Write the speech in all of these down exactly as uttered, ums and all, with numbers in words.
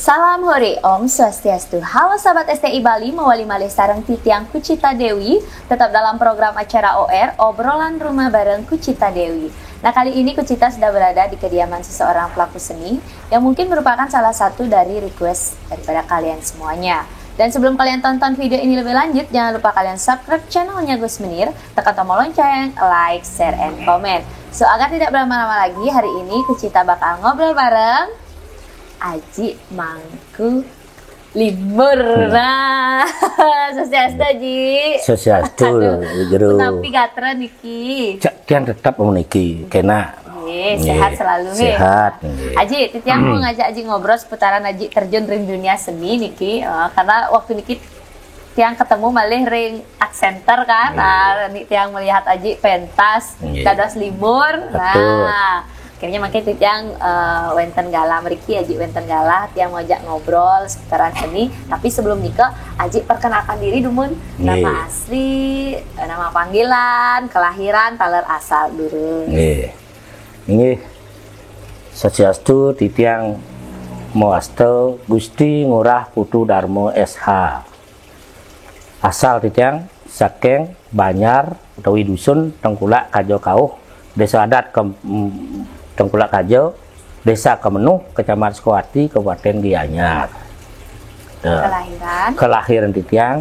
Salam Hore, Om Swastiastu. Halo sahabat S T I Bali, mawali malih sareng titiang Kucita Dewi, tetap dalam program acara O R, Obrolan Rumah bareng Kucita Dewi. Nah, kali ini Kucita sudah berada di kediaman seseorang pelaku seni yang mungkin merupakan salah satu dari request daripada kalian semuanya. Dan sebelum kalian tonton video ini lebih lanjut, jangan lupa kalian subscribe channelnya Gus Menir, tekan tombol lonceng, like, share, and comment. So, agar tidak berlama-lama lagi, hari ini Kucita bakal ngobrol bareng Aji Mangku Limbur. Nah, Swastiastu, Ji. Swastiastu, Aduh, Guru. Punapi gatra niki? Cak, tiang tetap meniki, kena. Nggih, Nggih. Sehat selalu, nggih. Sehat, nggih. Aji, titiang mau ngajak Aji ngobrol seputaran Aji terjun ring dunia seni niki. Eh, karena waktu niki tiang ketemu malih ring Art Center kan. Nggih. Ah, ni tiang melihat Aji pentas, Nggih. Dados Limbur. Betul. Nah, akhirnya mangkin tiang, eh, wenten galah mriki, Aji wenten galah, tiang ngajak ngobrol seputaran seni. Tapi sebelum nika, Aji perkenalkan diri dumun. Nggih. Nama asli, eh, nama panggilan, kelahiran, taler asal durung. Nggih. Nggih. Swastiastu, titiang mawasta Gusti Ngurah Putu Darma S H. Asal titiang saking Banjar utawi dusun Tengkulak Kaja Kauh, Desa Adat Kem-, mm, Tengkulak Kaja, Desa Kemenuh, Kecamatan Sukawati, Kabupaten Gianyar. Ya. Kelahiran? Kelahiran titiang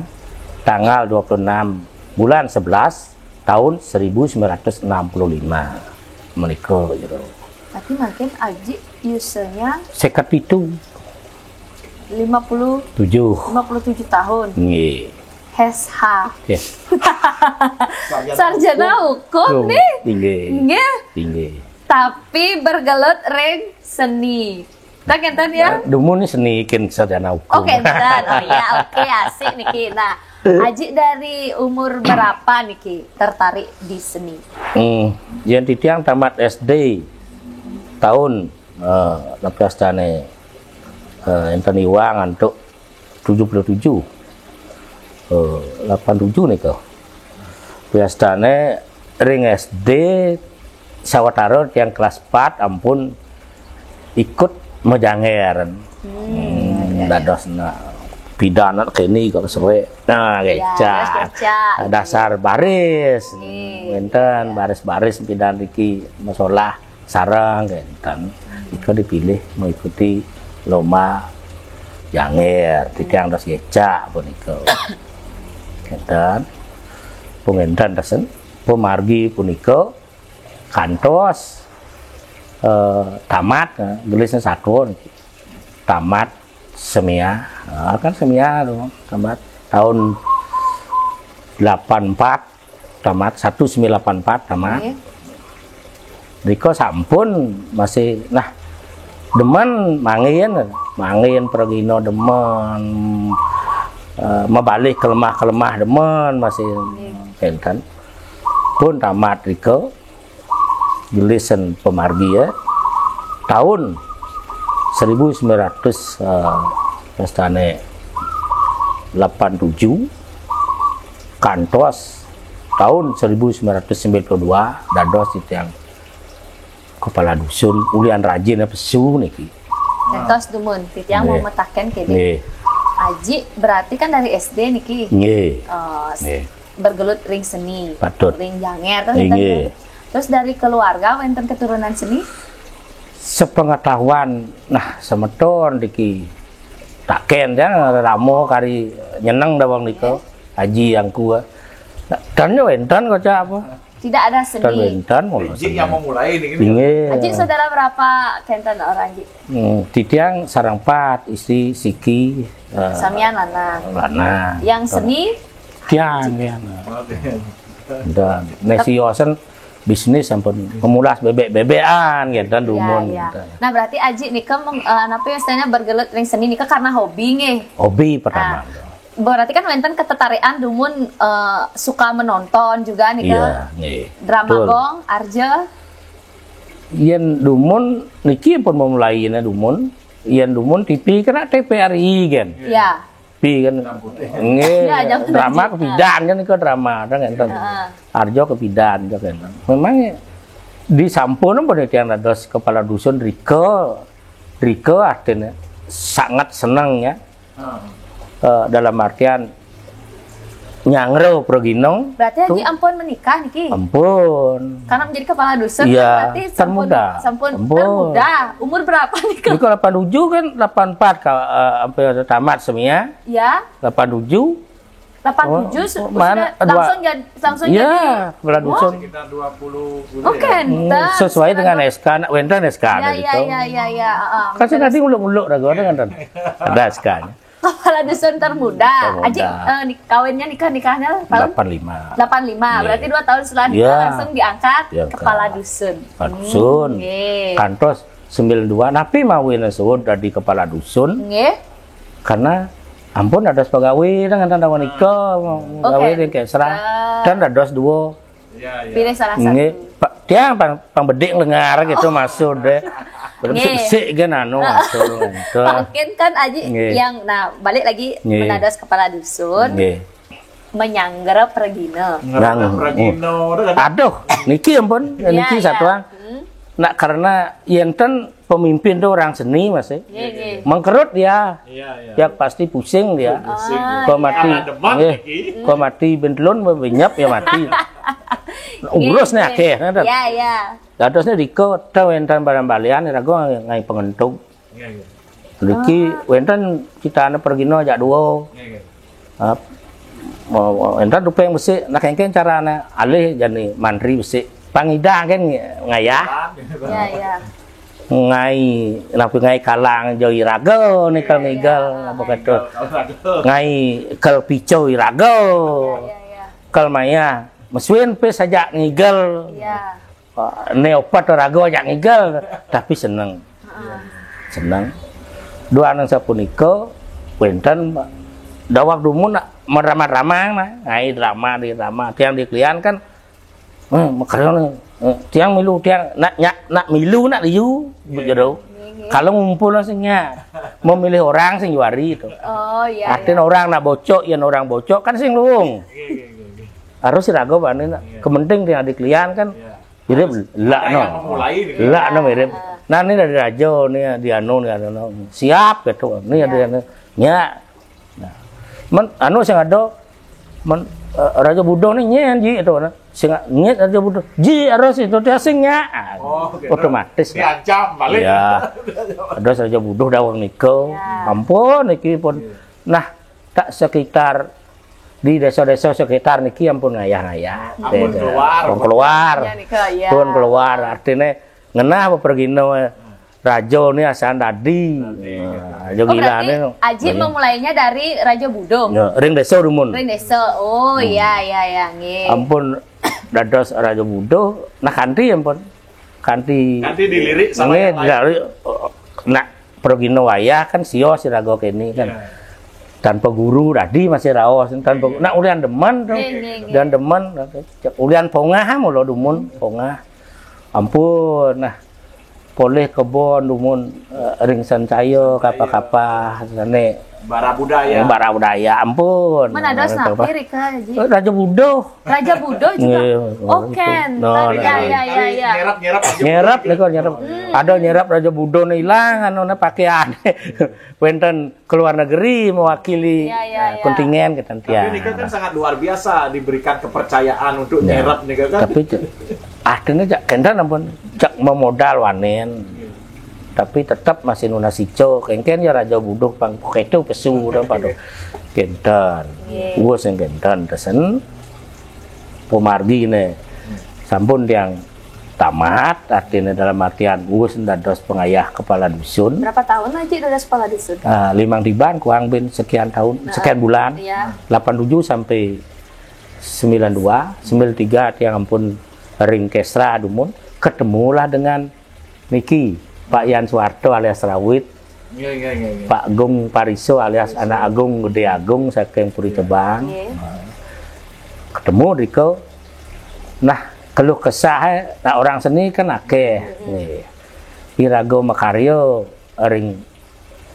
tanggal dua puluh enam bulan sebelas tahun seribu sembilan ratus enam puluh lima. Menika, Jero. Berarti mangkin Aji yusanya Seket pitu. Lima puluh Tujuh. Lima puluh tujuh tahun. Nggih. S H. Yes. Sarjana hukum Hukum. nih. Inggih. Nggih. Inggih. Tapi bergelut ring seni. Tak enten ya? Dumun ni seni ken sarjana hukum. Oke, enten. Oh iya, oke, asik niki. Nah, Aji dari umur berapa niki tertarik di seni? Hmm, yen titiang tamat S D tahun, eh, napa astane, eh, enten iwang antuk tujuh puluh tujuh. Eh, lapan tujuh nika. Biasane ring S D sawetara tiang kelas empat ampun ikut majanger. Hmm, Hmm, ya, ya. Dados na pidan kene kok sore. Nah, Ya, kecak. Kecak. Dasar baris. Nggih. Wenten Ya. baris-baris pidan iki masalah sareng kenten. Nika dipilih mengikuti lomba janger. Titiang dados kecak punika. Kenten. Pengenten dasen pemargi punika kantos, eh, tamat, eh, gelisnya satu niki. Tamat semia, eh, kan semia tuh, tamat tahun delapan empat, tamat satu sembilan delapan empat, tamat. Nggih. Rika sampun masih, nah, demen mangin, mangin pragina demen, eh, mabalih kelemah-kelemah demen masih Nggih. kenten. Pun tamat rika, gelisan pemargi ya. Tahun seribu sembilan ratus, eh, pestane lapan tujuh, kantos tahun seribu sembilan ratus sembilan puluh dua, dados titiang kepala dusun, ulian rajin pesu niki. Kantos dumun, titiang mau Nggih. metaken kene. Nggih. Aji berarti kan dari S D niki. Nggih. Eh, s-, Nggih. bergelut ring seni. Patut. Ring janger, kan, Nggih. Terus dari keluarga wenten keturunan seni? Sepengetahuan, nah, semeton niki taken ya, rama kari nyeneng dawang nika, Nggih. Aji angku. Nah, dan yo wenten kocak apa? Tidak ada seni. Dan wenten, Aji yang memulai niki. Nggih. Aji saudara berapa kenten orang, Ji? Hmm, titiang sareng pat, istri siki, eh, Samian lanang. Lanang. Yang seni? Tiang, tiang. Dan nesi yosen bisnis sampun memulas bebek-bebekan gitu kan Ya, dumun ya. gitu. Nah, berarti Aji nika meng-, eh, napa ya istilahnya bergelut ring seni nika karena hobi nggih. Hobi pertama. Ah, berarti kan wenten ketertarikan dumun, eh, suka menonton juga nika. Iya, nggih. Drama Betul. gong, arja. Yen dumun niki pun memulainya dumun. Yen dumun T V kena T V R I kan. Ya. Pi kan. Nggih, Ya, jam drama tujuh. Kepidan kan nika drama kan enten. Heeh. Arjo Kepidan kan enten. Memang di sampun pun tiang dados kepala dusun rika, rika artine. sangat senang ya. Eh, dalam artian nyanggra pragina. Berarti Aji ampun menikah niki. Ampun. Karena menjadi kepala dusun Iya, berarti sampun termuda. Sampun Ampun. Termuda. Umur berapa nika? Niko lapan tujuh kan, lapan empat ka, eh, sampai tamat semia. Ya, Lapan tujuh. Lapan tujuh su- Oh, mana sudah dua- langsung jadi langsung Ya, jadi. kepala dusun. Sekitar dua puluh Oh, kan. Hmm, sesuai dengan S K, nak wénten S K Ya, ada ya, gitu. Ya, ya, ya. Heeh. Kan sing tadi uluk-uluk raga kan. Ada S K-nya. Kepala dusun termuda. Termuda. Aji eh, nik- kawinnya nikah nikahnya tahun Delapan lima. Delapan lima. Iya. Berarti dua tahun setelah nikah Iya. Langsung diangkat Diangkat. Kepala dusun. Kepala dusun. Nggih. Kantos sembilan dua, napi mawi suud dadi kepala dusun? Nggih. Karena ampun ada pegawai dengan tanda menika, pegawai Oke. Ring Kesra. Dan dados dua. Ya, ya. Pilih salah satu. Nggih, pa- tiang pang pang bedik lengar gitu maksud deh. Bedik Nggih. besik kan anu maksud gitu. Mungkin kan Aji Nggih. yang nah balik lagi Nggih. menados kepala dusun Nggih. menyanggra pragina. Ngerti Nang- pragina, kan? Aduh, niki ampun, Ya, niki ya. satuan. Hmm. Nah, karena yenten pemimpin tuh orang seni, Mas. Eh. Nggih, nggih. Mengkerut dia. Iya, iya. Ya pasti pusing dia. Pusing. Ah. Kau mati. Karena demen Nggih. Niki. Kau mati bentelun benyap ya mati. Urus nih akeh, nah, dah. Ya, ya. Dadosnya diko tau entan barang balian rago ngai pengentung. Iya, iya. Niki wenten citane pragina jak dua. Iya, iya. Ah, mau mau entan tupeng besik, nak kengken carane alih jani mantri besik. Pangidang kan ngayah. Ya, ya. Ngai napi ngai kalang jo iraga nika ngigel apa kata. Kalau ada. Ngai kel pico iraga. Ya, ya. Kel maya mesuin pe sajak ngigel. Ya. Ah, ne opat raga ajak ngigel tapi seneng. Seneng. Dua nang sapunika wenten dawak dumun nak meramah-ramah nah, ngai drama di drama tiang di klian kan eh, makarya ni eh, tiang milu tiang nak nyak nak milu nak liu begitu. Kalau ngumpul sing nya memilih orang sing juari itu. Oh, ya. Artinya orang nak bocok, yang orang bocok kan sing luung. Harus raga bani nak kementing tiang di klian kan. Mirip lak no. Mulai nih. Lak no mirip. Nah, ini dari raja ni di anu ni anu. Siap gitu. Ni ada anu. Nya. Nah. Men anu sing ada men eh, raja budo ni nyen ji itu nah. Sing nyet raja budo. Ji harus itu dia sing nya. Ah, Oh, gitu. Otomatis. Diancam balik. Ya. Ada raja budo dawang nika. Ampun niki pun. Nah, tak sekitar di desa-desa sekitar niki ampun ngayah-ngayah. Ampun keluar. Ampun keluar. Ya, nika, ya. Ampun keluar artine ngenah apa pergina raja ni asan dadi. Nah, raja Oh, gilane. berarti Aji memulainya dari Raja Budo. Ya, ring desa dumun. Ring desa. Oh, iya, iya, iya, nggih. Ampun dados raja budo nah kanti ampun kanti Kanti dilirik sama nggih, yang lain. Dari nak pergina wayah kan sio siraga kene kan tanpa guru tadi masih raos tanpa nak ulian demen tu Nggih, nggih, nggih. Dan demen ulian pongah mula dumun pongah ampun nah poleh kebon dumun eh, ring sancaya kapa-kapa sane Bara budaya. Bara budaya ampun. Mana ada Apa? snapi Rika Aji? Eh, Raja Budo. Raja Budo juga. Nggih. Oh, kan. No, Ya, ya, ya, ya. Nyerap-nyerap aja. Nyerap nih kok nyerap. Ada nyerap Raja Budo nih hilang anu pakaian. Wenten ke luar negeri mewakili Ya, ya, eh, ya. kontingen kita Tapi nikah kan sangat luar biasa diberikan kepercayaan untuk Ya. Nyerap nikah kan. Tapi cek, akhirnya cak kenten ampun cak memodal wanen. Tapi tetap masih nunas ico kengken ya Raja Budo pang keto pesu dah padu. Kenten. Wes yang kenten tesen. Pemargi ne. Sampun tiang tamat artinya dalam artian wes dados pengayah kepala dusun. Berapa tahun Aji dados kepala dusun? Ah, limang tiban kuang bin sekian tahun, sekian bulan. Iya. Lapan tujuh sampai sembilan dua, sembilan tiga tiang ampun ring kesra dumun, ketemulah dengan niki Pak Yan Suwarto alias Rawit, Iya, iya, iya, iya. Pak Gung Pariso alias anak agung Gede Agung saking Puri Tebang. Nggih. Ketemu riko. Nah, keluh kesah eh, nah orang seni kan akeh. Nggih. Iraga makarya ring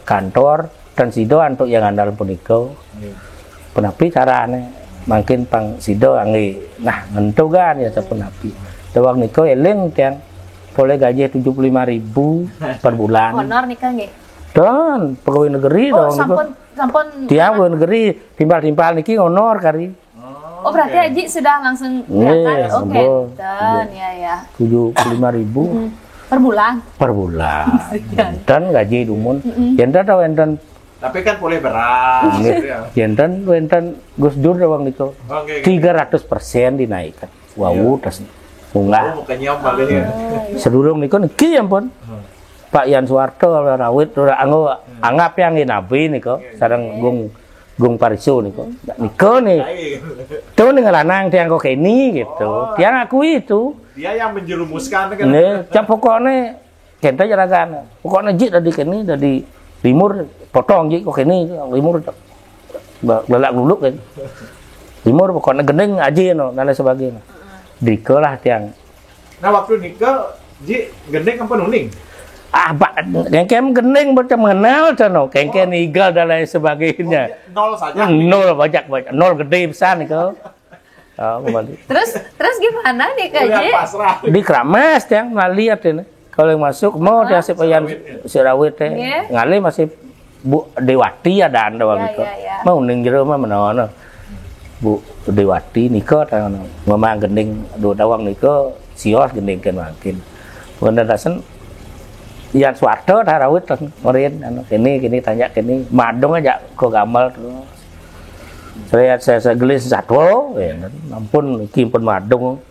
kantor dan sida antuk yang andal punika. Penapi carane mangkin pang sida angge nah ngentugan ya sapunapi. Dawang nika eling tiang poleh gaji tujuh puluh lima ribu per bulan. Honor nikah nggih. Kan pegawai negeri. Oh, dong, sampun, sampun. Tiang pegawai negeri, timpal-timpal niki honor kari. Oh, berarti Aji sudah langsung. Nggih, berangkat. Oke, sampun. Dan, ya, ya. Tujuh puluh lima ribu. Mm-mm. Per bulan? Per bulan. Sekian. Dan gaji dumun. Mm-mm. Enten tau enten. Tapi kan boleh beras, nggih, gitu ya. Enten, enten Gus Dur doang niku. Oke, oke. Tiga ratus persen dinaikkan. Wau, iya, tas munggah. Oh, makanya balik ya. Sedurung niku niki ampun. Hmm. Pak Yan Suwarto rawit ora anggo, hmm, anggap yang nabi niku, iya, iya, sareng Gung, Gung Pariso niku. Hmm. Niku nih. Lain. Tuh nih ngelanang tiang kok ini gitu. Oh. Tiang akui itu. Dia yang menjerumuskan kan. Nih, cak pokoknya kente jeragan. Pokoknya jik dari kene, dari timur, potong jik kok ini, timur. Ba-, belak dulu kan. Timur pokoknya gending aja no, dan lain sebagainya. Dikelah tiang. Nah, waktu nika, Ji, gending apa nuning? Ah, Pak, kengken gending macam mengenal cano, kengken igal dan lain sebagainya. Oh, nol saja. Nol banyak, banyak. Nol gede besar nih kau. Ah, kembali. Terus, terus gimana nih, Kak Ji? Udah pasrah. Di Keramas tiang ngalih artinya. Kalau yang masuk mau tiang si Payan Sirawit, ya? Sirawit teh. Nggih. Ngalih masih Bu Dewati ada anda waktu itu. Ya, ya. Mau ning jero mah menawa. Bu Dewati nika tah ngono. Memang gending dua dawang nika sios gending kan mangkin. Wonten rasen Yan Suwarto tah rawit tah merin anu kene kene tanya kene madung aja kok gamal terus. Saya saya, saya gelis satwa, ya, ampun iki pun madung.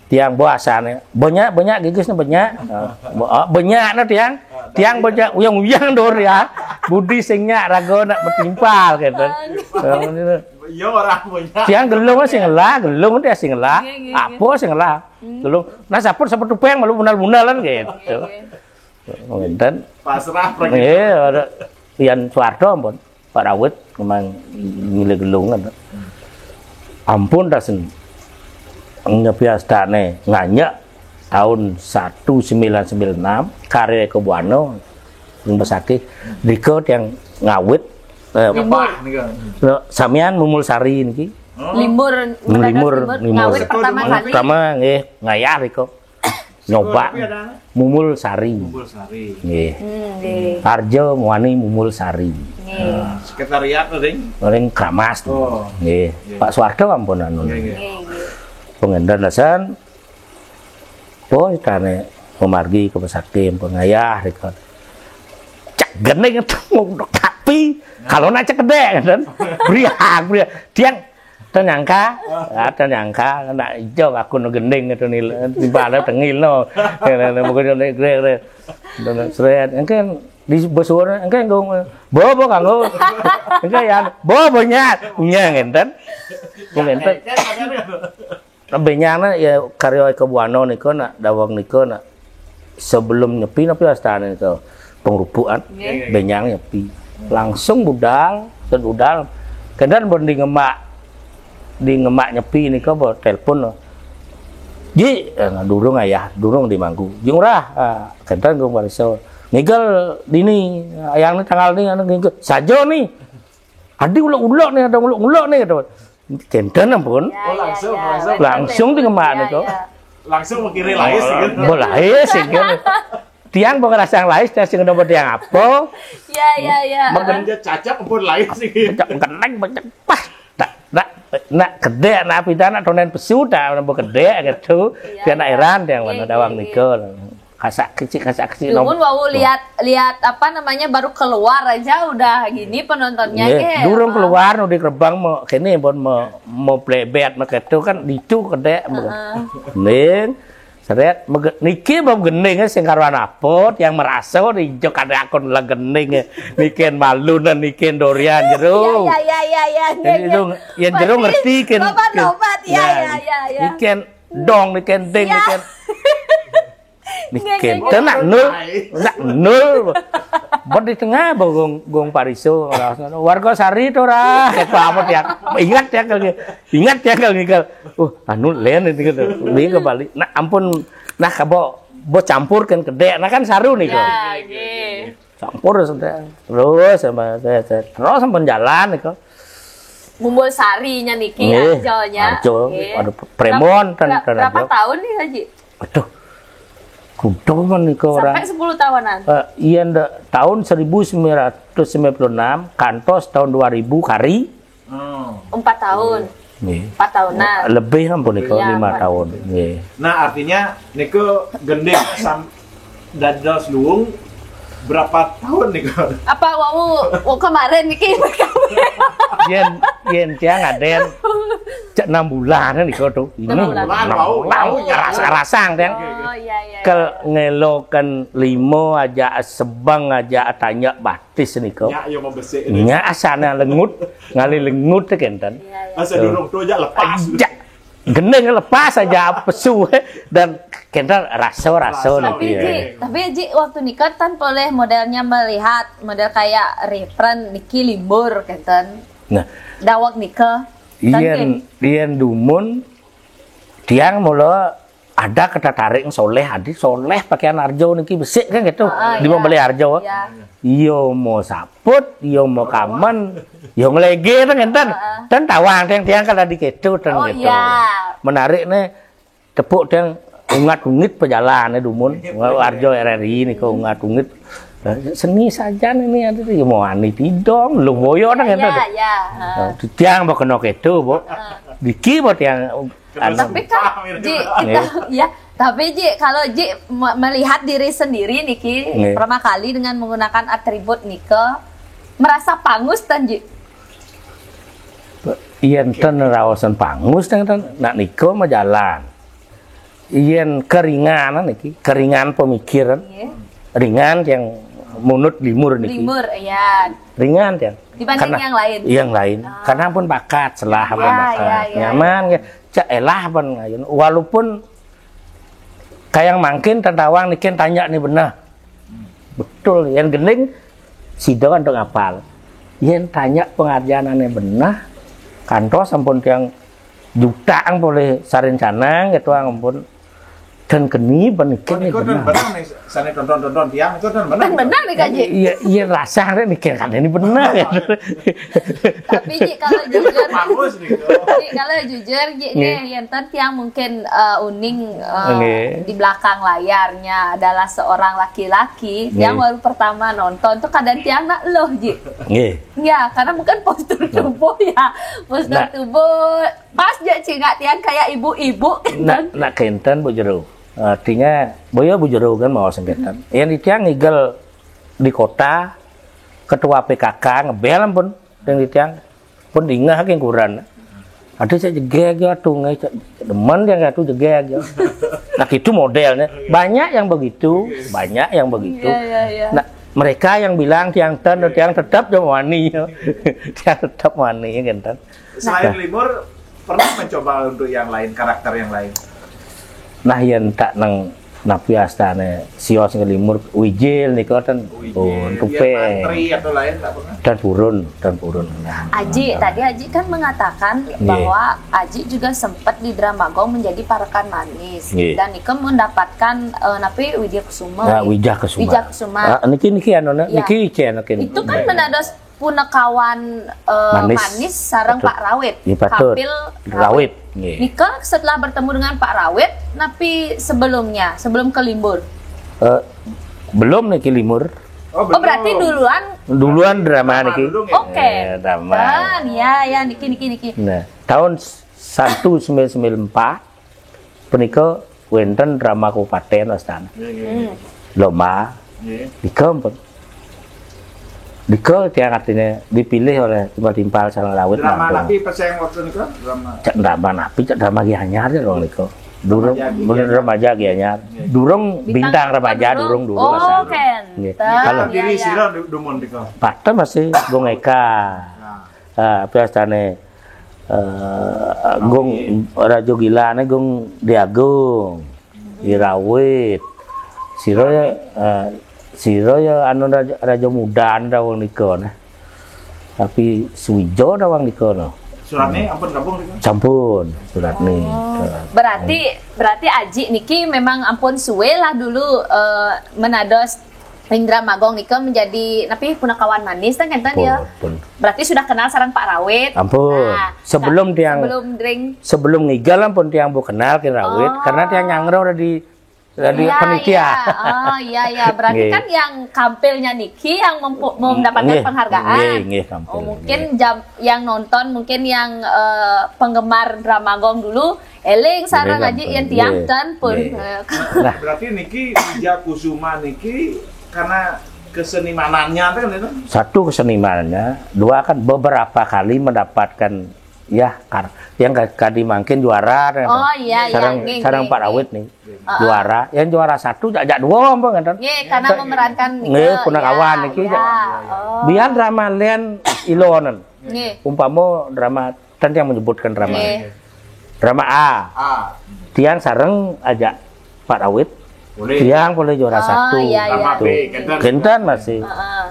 Tiang bahasane banyak banyak gigisnya banyak. Ah, banyak na tiang. Tiang banyak uyang-uyang dor ya. Budi sing nyak raga nak bertimpal gitu. Iya, orang banyak. Tiang gelung sing ngelah, gelung dia sing ngelah. Iya, iya, iya. Apa sing ngelah? Hmm. Gelung. Nah, saput saput tupeng malu bunal-bunalan gitu. Iya, iya. Ngenten. Pasrah pergi. Iya, ada Yan Suwarto ampun. Pak Rawit memang ngiling gelungan. Ampun rasen nyepi astane nganyak tahun seribu sembilan ratus sembilan puluh enam karya Eko Buana yang besakih dika yang ngawit, eh, Ngepah nika. Samian Mumul Sari niki. Oh. Limbur, Limbur, mendadak limbur, Limbur. Ngawit pertama kali. Pertama nggih ngayah nika. Nyoba. Tapi ada Mumul Sari. Mumul Sari. Nggih. Hmm, nggih. Arjo Muani Mumul Sari. Nggih. Nah, sekretariat ring? Ring Keramas tuh. Oh. Nggih. Nggih. Pak Suwarto ampun anu. Nggih, nggih. Nggih, nggih. Pengendar lasan. Oh, tane memargi ke pesakit pengayah rekor. Cak gending itu ngunduk tapi kalau nak cek gede kan. Briak, briak. Tiang Tanyangka, ah, tanyangka, nak ijo aku no gending itu nil, tiba ada tengil no. Mungkin no gre gre. Seret, engke di besuara, engke nggo, bo bo kanggo, engke ya, bo bo nyat, punya ngenten, ngenten. Benyana ya karya Eko Buana nika nak dawang nika nak sebelum nyepi napa astane to pengrupukan. Nggih. Benyang nyepi. Langsung budal, set budal. Kendan pun di ngemak, di ngemak nyepi nika apa telepon. Ji, eh, durung ayah, durung di mangku. Ji Ngurah, ah, kendan gung pariso. Ngigel dini, ayah ni tanggal ni, anu ngigel. Sajo ni. Adi ulok-ulok ni, ada ulok-ulok ni, kata. Kenten ampun. Ya, oh, ya, langsung, ya, langsung. Langsung di ngemak ya, niku. Ya. Langsung mengkiri lais gitu. Bo lais gitu. Tiang bo ngerasa lais, tiang sing nomor tiang apa? Ya, ya, ya. Makan dia cacap ampun lais gitu. Cacap keneng, cacap pas. Nak, nak, nak gede, nak pidana, nak tonen pesu, nak bo gede gitu. Ya, dia nak ya. Eran, tiang ya, mana ya, dawang ya. Niku. Kasak kecil, kasak kecil. Dumun wau lihat, lihat apa namanya baru keluar aja udah gini penontonnya. Nggih, durung keluar nu di gerbang mau kene pun mau, mau plebet mau ketu kan dicu kedek. Heeh. Ning seret mege-, niki mau gending sing karuan apa yang merasa di jok ada akun lah gending niki malu dan niki dorian jero. Ya, ya, ya, ya, ya. Jadi itu yang jero ngerti kan. Lobat, lobat, ya, ya, ya, ya. Niki dong niki ding niki. Nggih, nggih, nggih. Nak nul, nak nul. Buat di tengah bo gong, gong pariso. Warga Sari to ra. Kata apa tiang? Ingat tiang kali. Ingat tiang kali ngigal. Oh, anu len itu gitu. Dia kembali. Nak ampun, nak kabo bo campur kan kedek. Nah kan saru nih kok. Ya, nggih. Campur sudah. Terus sama saya, saya terus sampai jalan nih kok. Mumbul Sarinya niki nggih, Arjonya. Arjo. Nggih. Aduh, Premon kan berapa tahun nih Haji? Aduh. Butuh menika orang. Sampai sepuluh tahunan. Eh, iya, ndak, tahun seribu sembilan ratus sembilan puluh enam kantos tahun dua ribu kari. Oh. Empat tahun. Nggih. Empat tahunan. Lebih ampun nika, iya, lima empat tahun. Nggih. Nah, artinya nika gending sam dados luwung berapa tahun nika? Apa wau, wau kemarin niki? Yen, yen tiang aden cek enam bulan nika tuh. Enam bulan. Enam bulan, wau, wau, ya. Rasa-rasang tiang. Oh, iya, iya, kel iya. Ngelokan limo aja, sebeng aja, tanya batis nika. Nya, ya mau besik ini. Nya asana lengut, ngali lengut kenten. Iya, iya. Asa durung tuh aja lepas. Aja. Gending lepas aja pesu dan kenten rasa-rasa. Rasa niki, tapi, ya. Ji, tapi Ji, waktu nika tan boleh modelnya melihat model kayak referen niki limbur kenten. Nah. Daweg nika. Tan, yen, yen dumun tiang mula ada ketatarik soleh, adi soleh pakaian arjo niki besik kan gitu. Ah, di iya. Membeli arjo. Iya. Iya mau saput, iya mau kamen, iya ngelege kan ngenten. Ah, ah. Dan tawang tiang, tiang kalau di gitu dan. Oh, gitu. Iya. Menarik nih, tepuk tiang ungat-ungit pejalan dumun. Arjo R R I nika ungat-ungit. Seni saja ini ada ya mau ani tidong, lu boyo nang ngenten. Iya, iya. Nah, tiang mau kena gitu, Bu. Ah. Diki mau tiang anu. Tapi kan, Ji, kita, ya, tapi Ji, kalau Ji me- melihat diri sendiri niki, nggih, pertama kali dengan menggunakan atribut nika, merasa pangus tan, Ji? Yen ten raosan pangus, ten, ten, nak nika mah jalan. Yen keringanan niki, keringan pemikiran, nggih, ringan yang munut limur niki. Limur, ya. Ringan yang. Dibanding karena yang lain. Yang lain. Ah. Karena pun bakat, selah pun, ya, bakat. Ya, ya, nyaman ya. Cak elah pun ngayun. Walaupun kayang mangkin tentawang nikin tanya ni benar. Betul, yang gending sida kan untuk ngapal. Yen tanya pengajaran ane benar, kantos ampun tiang jutaan boleh sarencana gitu ampun. Dan keni panikin. Oh, niku ten benar. Benar nih, sane tonton-tonton tiang itu ten benar. Ten benar nih, Kaji. Iya, iya, rasa rek mikir kan ini benar ya. Tapi Ji, kalau jujur, bagus nih. Ji, kalau jujur, Ji, nggih, nih, yen ten tiang mungkin eh, uning eh, nggih, di belakang layarnya adalah seorang laki-laki, tiang, nggih, baru pertama nonton tuh keadaan tiang nak loh, Ji. Nggih. Ya, karena bukan postur tubuh ya. Postur, nah, tubuh pas aja cingak tiang kayak ibu-ibu. Nak, nak kenten Bu Jero. Artinya, boya Bu Jero kan mau sengketen. Yang di tiang ngigel di kota, ketua P K K ngebel pun yang di tiang pun dingah ke kuran. Ada saya jegeg ya tuh ngai cak demen yang satu jegeg ya. Nah, itu modelnya. Banyak yang begitu, banyak yang begitu. Iya, iya, iya. Nah, mereka yang bilang tiang ten, tiang tetap jam wani ya. Tiang tetap wani ya kan. Selain, nah, limur, pernah mencoba untuk yang lain, karakter yang lain? Nah, yen tak nang napi astane sios ngelimur wijil nika ten. Wijil, oh, tupe. Mantri atau lain tak pernah? Dan purun, dan purun. Nah, aji, nah, tadi Aji kan mengatakan, iya, bahwa Aji juga sempat di Drama Gong menjadi parekan manis. Iya. Dan nika mendapatkan eh, napi Widya Kusuma. Nah, Wijah Kusuma. Wijah Kusuma. Ah, niki, niki anu, nah, iya, niki icen, niki. Itu kan, iya, menados punakawan eh, manis, manis sareng, betul, Pak Rawit. Iya, betul. Kapil Rawit. Rawit. Nggih. Nika setelah bertemu dengan Pak Rawit, napi sebelumnya, sebelum ke Limbur? Eh, belum niki Limbur. Oh, oh, berarti belum. Duluan. Duluan drama, drama niki. Dulu nggih. Oke. Eh, drama. Dan ya, ya, niki, niki, niki. Nah, tahun satu sembilan sembilan empat, punika wenten drama kabupaten wastana. Nggih, nggih. Hmm. Lomba. Nggih. Nika pun. Nika tiang artinya dipilih oleh timpal-timpal sareng Rawit. Drama napi peseng waktu nika? Drama. Cak drama napi, cak drama Gianyar ya dong nika. Durung, remaja Gianyar. Remaja Gianyar. Nggih. Durung bintang, bintang remaja, durung, durung. Oh, asal. Nggih. Kenten. Kalau diri, iya, iya, sira du- dumun nika. Patah masih Gung Eka. Nah. Ah, piastane eh, Gung Rajo Gilane, Gung Diagung, Irawit. Sira ya, eh, sira ya anu Rajo, Rajo Muda anu wong nika nah. Tapi Suwijo dah wong nika no. Suratne ampun gabung nika? Sampun, suratne. Oh, berarti, berarti Aji niki memang ampun suwe lah dulu eh, menados Indra Magong nika menjadi napi punakawan manis kan ngenten ya. Pun, pun. Berarti sudah kenal sareng Pak Rawit. Ampun. Nah, sebelum tiang, sebelum drink, sebelum ngigal ampun tiang bu kenal ke Rawit, oh, karena tiang nyangro udah di Jadi panitia. Iya. Oh, iya, iya. Berarti kan yang kampilnya niki yang mempu- mendapatkan penghargaan. Nggih, nggih, kampil. Oh, mungkin jam yang nonton, mungkin yang eh, penggemar drama Gong dulu, eling sareng Aji yang tiang ten pun. Nggih. Nah, berarti niki Widya Kusuma niki karena kesenimanannya kan itu? Satu kesenimanannya, dua kan beberapa kali mendapatkan ya kar yang ka- kadi mangkin juara. Oh, iya, iya, sareng nggih, sareng nggih, Pak Rawit nih. Juara, yang juara satu jak dua apa ngeten? Nggih, karena memerankan nggih, punakawan niki. Ya. Oh. Biar drama lian ilonen. Nggih. Umpama drama ten yang menyebutkan drama. Nggih. Drama A. A. Tiang sareng ajak Pak Rawit. Boleh. Tiang boleh juara satu. Iya, iya. Drama B, kenten. Kenten masih. Heeh.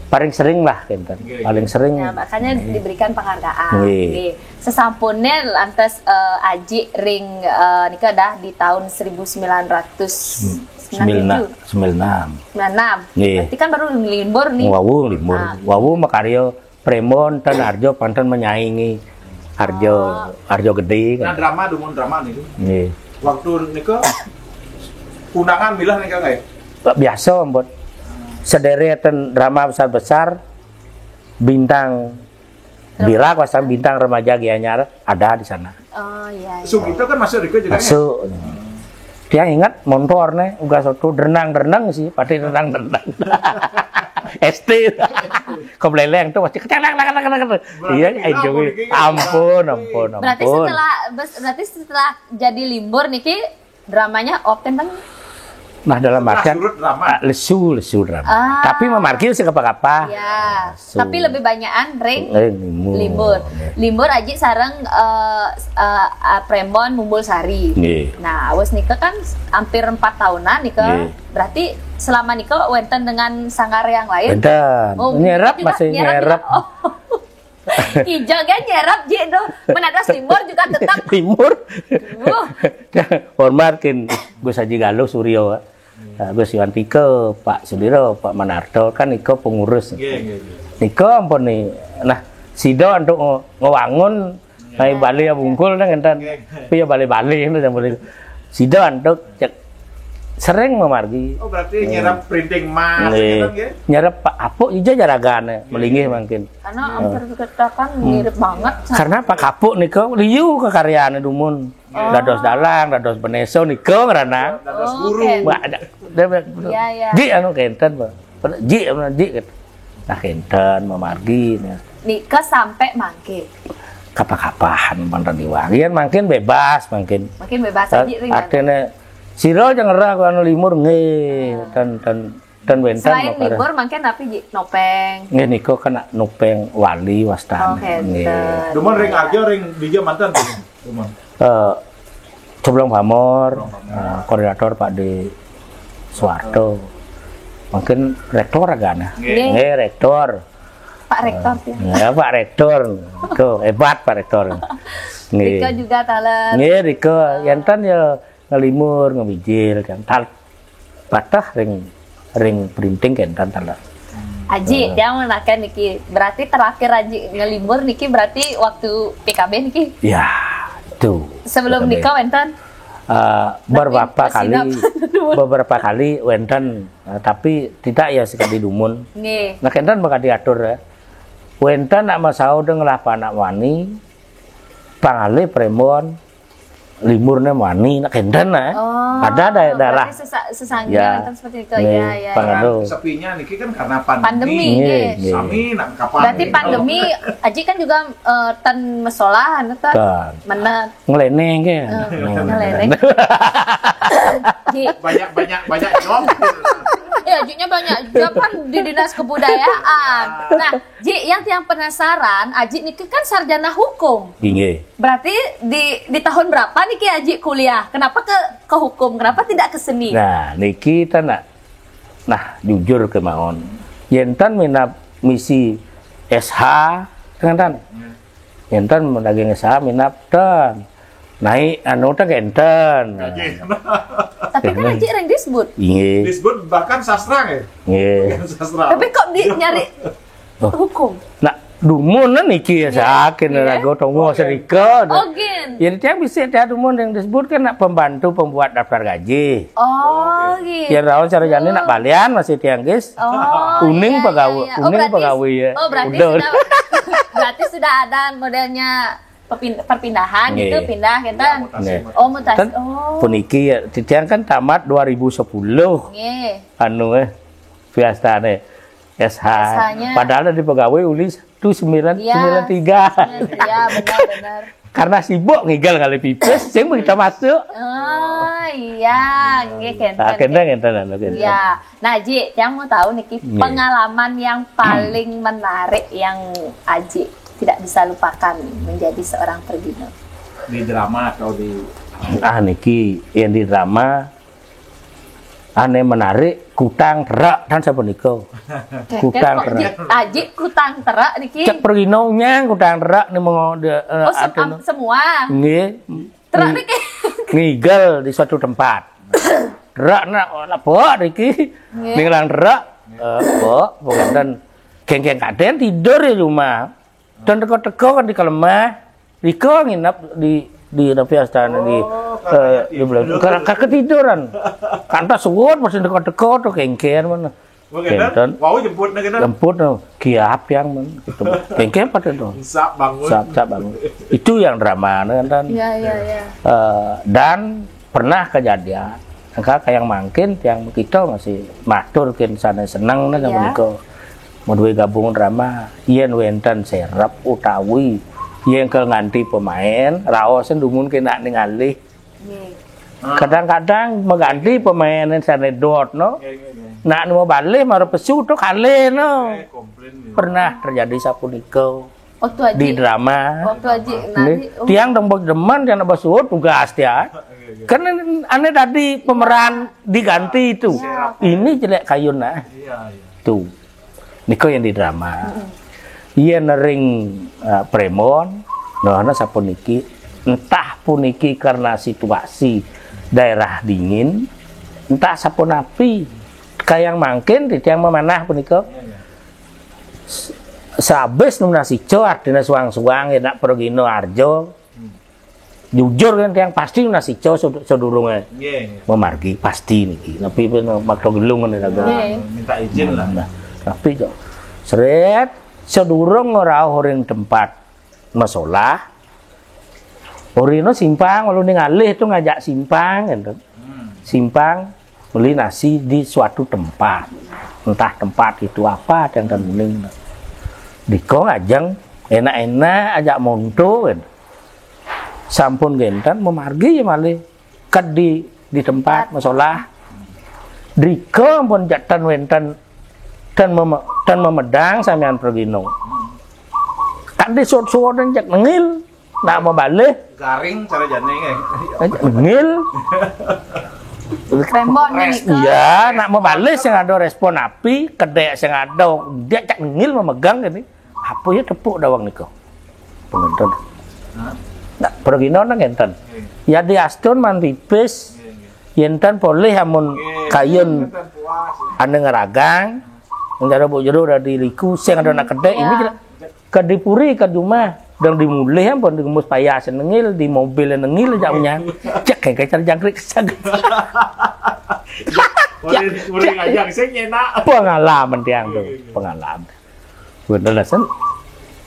Paling sering lah kenten. Nggih. Paling sering. Ya, makanya diberikan penghargaan. Nggih. Nggih. Sesampune lantas eh, Aji ring eh, nika dah di tahun seribu sembilan ratus sembilan puluh tujuh. Sembilan enam. Sembilan enam. Nggih. Berarti kan baru limbur nih. Wawu limbur. Ah. Wawu makarya Premon ten Arjo panten menyaingi Arjo Arjo Gede kan. Nah, drama dumun drama niku. Nggih. Waktu nika undangan milah nika nggih? Biasa ampun. Sederetan drama besar-besar bintang Bira kuasa bintang remaja Gianyar ada di sana. Oh iya. Iya. Sugito kan masuk riko juga. Masuk. Tiang ingat montor nih, uga soto drenang-drenang sih, pasti drenang-drenang. S T. Kebeleleng tuh pasti kecang kecang kecang kecang. Iya, enjoy. Ampun, ampun, ampun. Berarti setelah berarti setelah jadi limbur niki dramanya open kan? Nah, dalam artian surut drama. Ah, lesu, lesu drama. Ah. Tapi memarkir sih apa-apa. Ya. Tapi lebih banyakan ring limbur. Limbur. Limbur Aji sareng eh, eh, eh, Premon Mumbul Sari. Nggih. Nah, awes nika kan hampir empat tahunan nika. Nggih. Berarti selama nika wenten dengan sanggar yang lain? Wenten. Oh, nyerap juga masih nyerap. Oh. Ijo kan nyerap Ji tuh. Menadas limbur juga tetap. Limbur. Uh. Hormat kin Gus Haji Galuh Suryo. Nah, Gus Iwan Tike, Pak Sudiro, Pak Manarto kan iko pengurus. Nggih, nggih, nggih. Nika ampun nih. Nah, sida untuk nge- ngewangun nai bali ya bungkul nang enten. Nggih. Tapi ya bali-bali itu yang bali. Sida untuk cek sering memargi. Oh, berarti nyerap printing mas gitu nggih. Nyerap Pak Apuk ija jaragane melinggih mungkin. Karena hampir dikatakan mirip banget. Karena Pak Apuk nika liu kekaryane dumun. Dados dalang, dados beneso nika ngrana. Dados guru. Wah, ada. Iya, iya. Ji anu kenten, Pak. Ji anu ji gitu. Nah, kenten memargi nih. Nika sampai mangke. Kapah-kapahan mantan diwagian mungkin bebas mungkin. Mungkin bebas aja ring. Artinya sira aja ngerah anu limur nggih ten ten ten wenten. Selain libur mungkin tapi ji nopeng. Nggih nika kena nopeng wali wastane. Oh, nggih. Dumun ring arjo ring dija mantan. Dumun. Eh, Coblong Pamor, eh, koordinator Pak De Suwarto. Mungkin rektor agana. Nggih. Nggih, rektor. Pak Rektor ya. Ya, Pak Rektor. Tuh, hebat Pak Rektor. Nggih. Rika juga taler. Nggih, Rika. Yantan ya ngelimur, ngemijil kan. Tal patah ring ring printing kan taler. Aji, dia mau nanya niki. Berarti terakhir Aji ngelimur niki berarti waktu P K B niki? Ya, itu. Sebelum nikah wenten? Eh, beberapa kali, beberapa kali wenten, eh, tapi tidak ya sekali dumun. Nggih. Nah, kenten bakal diatur ya. Wenten nak masau dengan apa anak wani, pangalih premon, limurne wani, nak kenten nah. Oh, ada daerah. Berarti sesa- sesangga ya, wenten seperti itu. Nggih, ya, ya. Pangalo. Sepinya niki kan karena pandemi. Pandemi, nggih. Sami nak kapan? Berarti pandemi, Aji kan juga eh, ten mesolah, anu ten. Ten. Menet. Ngeleneng ke? Eh, ngeleneng. Ji. Banyak banyak banyak job. Ya, Ajinya banyak job kan di dinas kebudayaan. Nah, Ji, yang tiang penasaran, Aji niki kan sarjana hukum. Inggih. Berarti di di tahun berapa niki Aji kuliah? Kenapa ke ke hukum? Kenapa tidak ke seni? Nah, niki ta nak nah jujur kemawon. Yen tan minab misi S H, kan tan? Enten daging saminap ten. Naik anu ten enten. Tapi kan Aji ring disebut. Nggih. Disebut bahkan sastra ya? Nggih. Bukan sastra. Tapi kok di nyari hukum? Nah, Dumun niki ya, saking raga tongo serika. Oh, gin. Ya, tiang bisi tiang dumun yang disebut kan nak pembantu pembuat daftar gaji. Oh, gin. Ya, raos cara jani nak balian masih tiang, guys. Oh, uning iya, pegawai, iya, iya. Oh, uning berarti, pegawai ya. Oh, berarti sudah, berarti sudah ada modelnya perpin-, perpindahan gitu, pindah kita. Ya, mutasi, mutasi. Oh, mutasi. Kan oh. Puniki ya, tiang kan tamat dua ribu sepuluh. Nggih. Anu eh, piastane S H. S H-nya. Padahal di pegawai uli tu sembilan, ya, sembilan tiga. Iya, benar, benar. Karena sibuk ngigel kali pipis, sing kita masuk. Oh, iya, nggih, kenten. Ah, kenten, kenten, anu, kenten. Iya. Nah, Ji, yang mau tahu niki, nggih, pengalaman yang paling menarik yang Aji tidak bisa lupakan menjadi seorang pergino. Di drama atau di ah, niki, yang di drama, ane menarik, kutang terak, kan sapunika. Kutang terak. Aji kutang terak niki. Cek pergino nyang kutang terak ni mau de-, eh, oh, sem-, semua. Nggih. Terak niki. Ngigel di suatu tempat. Terak nak, nak bok niki. Nggih. Ning lang terak. Eh, bok, bukan dan geng-geng kaden tidur di rumah. Dan teko-teko kan di kelemah. Rika nginep di, di nepi astana di, oh, eh, di belakang. Ketiduran. Kanta suwun masih teko-teko to kengken mana. Kenten. Wau jemput nih kena. Jemput no. Kiap yang men. Gitu. Kengken pada to. Sap bangun. Sap, sap bangun. Itu yang drama kan. Iya, iya, iya. Eh, dan pernah kejadian. Angka kayang mangkin tiang kita masih matur kin sana seneng nih sama niko. Mau duwe gabung drama, yen wenten serep utawi yen kel nganti pemain, raosen dumun kena ningalih. Nggih. Kadang-kadang mengganti pemain sane dot no. Nggih, nggih, nggih. Nak nemu balih mara pesu tu kalih no. Nggih, komplain nggih. Pernah terjadi sapunika. Waktu Aji. Di drama. Waktu Aji. Nggih. Tiang dong bos demen tiang nak basuh tugas tiang. Nggih, nggih. Kan ane tadi pemeran diganti itu. Iya. Ini jelek kayun nah. Iya, iya. Tuh. Nika yang di drama. Iya nering, eh, premon, nah, nah sapuniki, entah puniki karena situasi daerah dingin, entah sapunapi, kayang mangkin titiang memanah punika. Iya, iya. S-, sabis nunas ijo artina suang-suang enak progino arjo. Hmm. Jujur kan tiang pasti nunas ijo sed-, sedurunge. Nggih, nggih. Memargi pasti niki. Tapi pun makta gelung ngene lho. Nggih. Minta izin lah. Nah, tapi kok seret sedurung ora ring tempat masolah. Orino simpang, lalu ning alih tu ngajak simpang gitu. Hmm. Simpang beli nasi di suatu tempat. Entah tempat itu apa yang kan uning. Diko ngajeng enak-enak ajak monto kan. Sampun genten memargi ya malih kedi di tempat masolah. Drika pun jak tan wenten tan meme-, tan memedang samian pergino. Kan di suwon-suwon jak nengil. Nak mau balih. Garing cara jane nggih. Ngil. Rembon nika. Iya, nak mau balih sing ada respon api, kedek sing ada dia cak ngil memegang gini. Apa ya tepuk dawang nika? Penonton. Hah? Nak pergino nang enten. Nggih. Ya di astun man pipis. Nggih, nggih. Yen tan polih amun nggih, kayun enten puas, ya. Ane ngeragang. Nang jero buk jero dadi liku sing ada nak kedek ini. Iya. Kadi puri, kadi umah, dang dimulih ampun, digembus payah senengil, di mobil nengil, jak punya. Cek kayak kacar jangkrik, cek. Uring, uring aja, sing enak. Pengalaman tiang tu, pengalaman. Bener lah, Sen.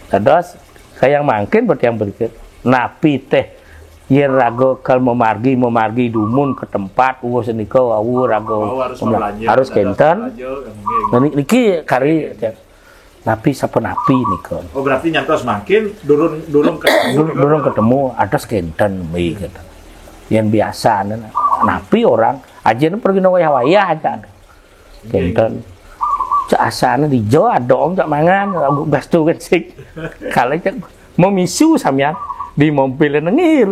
Terus, kayak mangkin buat yang berikut. Napi teh, yen raga kal memargi, memargi dumun ke tempat, uwuh senika, uwuh raga. Oh, harus pemla-, belanja, harus ada kenten. Belanja, nggih. Nah, ni-, niki kari, Napi sapunapi nika. Oh, berarti nyantos mangkin durung, durung ketemu. Dur-, durung ketemu, atas kenten, mi kenten. Yang biasa, napi orang, aja pergi nang wayah-wayah aja. Kenten. Cak asana di jo, adong cak mangan, lagu gas tu kan sik. Kalau cak mau misu samian, di mobil nengir.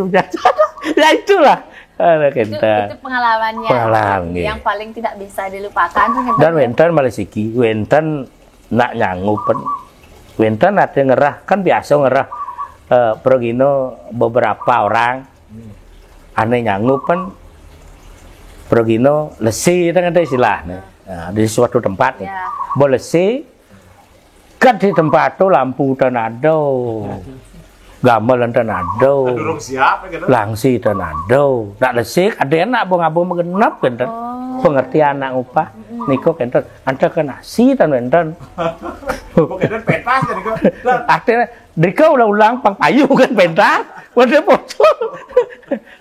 Ya itulah. Ada kenten. Itu, itu pengalamannya. Pengalaman, nggih. Yang paling tidak bisa dilupakan, kan, dan wenten malih siki, wenten nak nyanggupen. Wenten ate ngerah, kan biasa ngerah, eh, pergino beberapa orang. Hmm. Ane nyanggupen pergino lesi, kan ada istilahnya. Nah, di suatu tempat nih. Ya. Bo lesi, Kan di tempat tu lampu tan ada. Gamelan tan ada. Durung siap ya gitu. Langsi tan ada. Nak lesik, ada nak abang-abang magenep kan tan. Oh. Pengertian nak ngupah. Mm-mm. Niko kan tan. Anta ke nasi tan kan tan. Bukan tan pentas kan niko. Artinya, drika ulang-ulang pang payu kan pentas. Waduh bocor.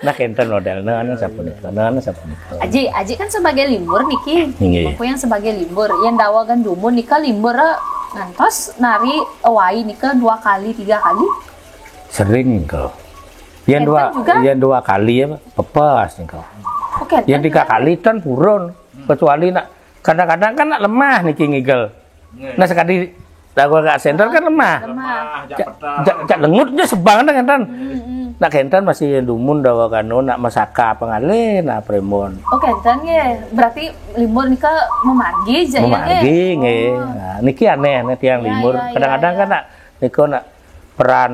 Nah, kenten model. Nah, nah, sapunika. Nah, nah, sapunika. Aji, Aji kan sebagai limbur niki. Nggih. Aku yang sebagai limbur, yang dawa gan dumun nika limbur, eh, ngantos nari wai nika dua kali, tiga kali. Sering kok. Yang dua, juga? Yang dua kali ya, pepes nika. Oke, yang tiga kali tan purun. Kecuali nak kadang-kadang kan nak lemah niki ngigel. Nah, sekali lagu agak senter kan lemah. Lemah. Cak, cak, cak lengutnya sebang kan kan. Nak kenten masih dumun dawa kanu nak masaka pangalih nah premon. Oh, kenten nggih. Berarti limbur nika memargi aja ya nggih. Memargi nggih. Oh. Nah, niki aneh nih tiang limbur. Kadang-kadang kan nak niko nak peran